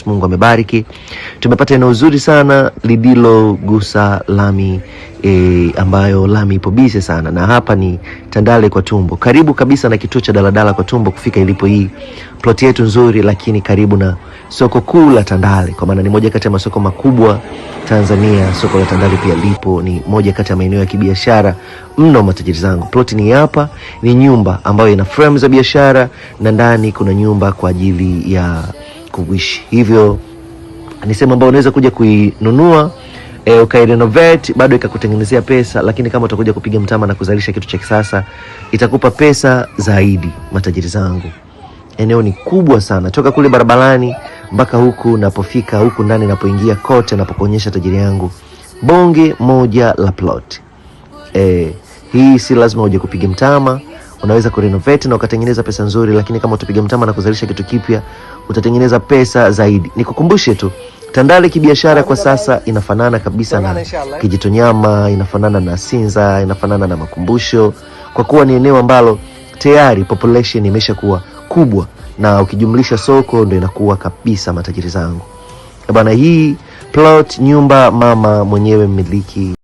Mungu amebariki. Tumepata eneo zuri sana lililogusa lami ambayo lami ipo bize sana, na hapa ni Tandale kwa Tumbo, karibu kabisa na kituo cha daladala kwa Tumbo kufika ilipo hii ploti yetu nzuri, lakini karibu na soko kuu la Tandale, kwa maana ni moja kati ya masoko makubwa Tanzania. Soko la Tandale pia lipo, ni moja kati ya maeneo ya kibiashara mno, matajiri zangu. Ploti ni hapa, ni nyumba ambayo ina frame za biashara na ndani kuna nyumba kwa ajili ya kuishi, hivyo ni sehemu ambayo unaweza kuja kuinunua ukairenovate bado ikakutengenezea pesa, lakini kama utakuja kupiga mtama na kuzalisha kitu cha kisasa itakupa pesa zaidi, matajiri zangu. Eneo ni kubwa sana, toka kule barabarani mpaka huku napofika, huku ndani napoingia kote napokuonyesha tajiri yangu, bonge moja la plot. Hii si lazima uje kupiga mtama, unaweza kurenovate na ukatengeneza pesa nzuri, lakini kama utapiga mtama na kuzalisha kitu kipya utatengeneza pesa zaidi. Nikukumbushe tu Tandale kibiashara kwa sasa inafanana kabisa na Kijitonyama, inafanana na Sinza, inafanana na Makumbusho, kwa kuwa ni eneo ambalo tayari population imeshakuwa kubwa, na ukijumlisha soko ndo inakuwa kabisa, matajiri zangu. Bwana, hii plot nyumba mama mwenyewe mmiliki.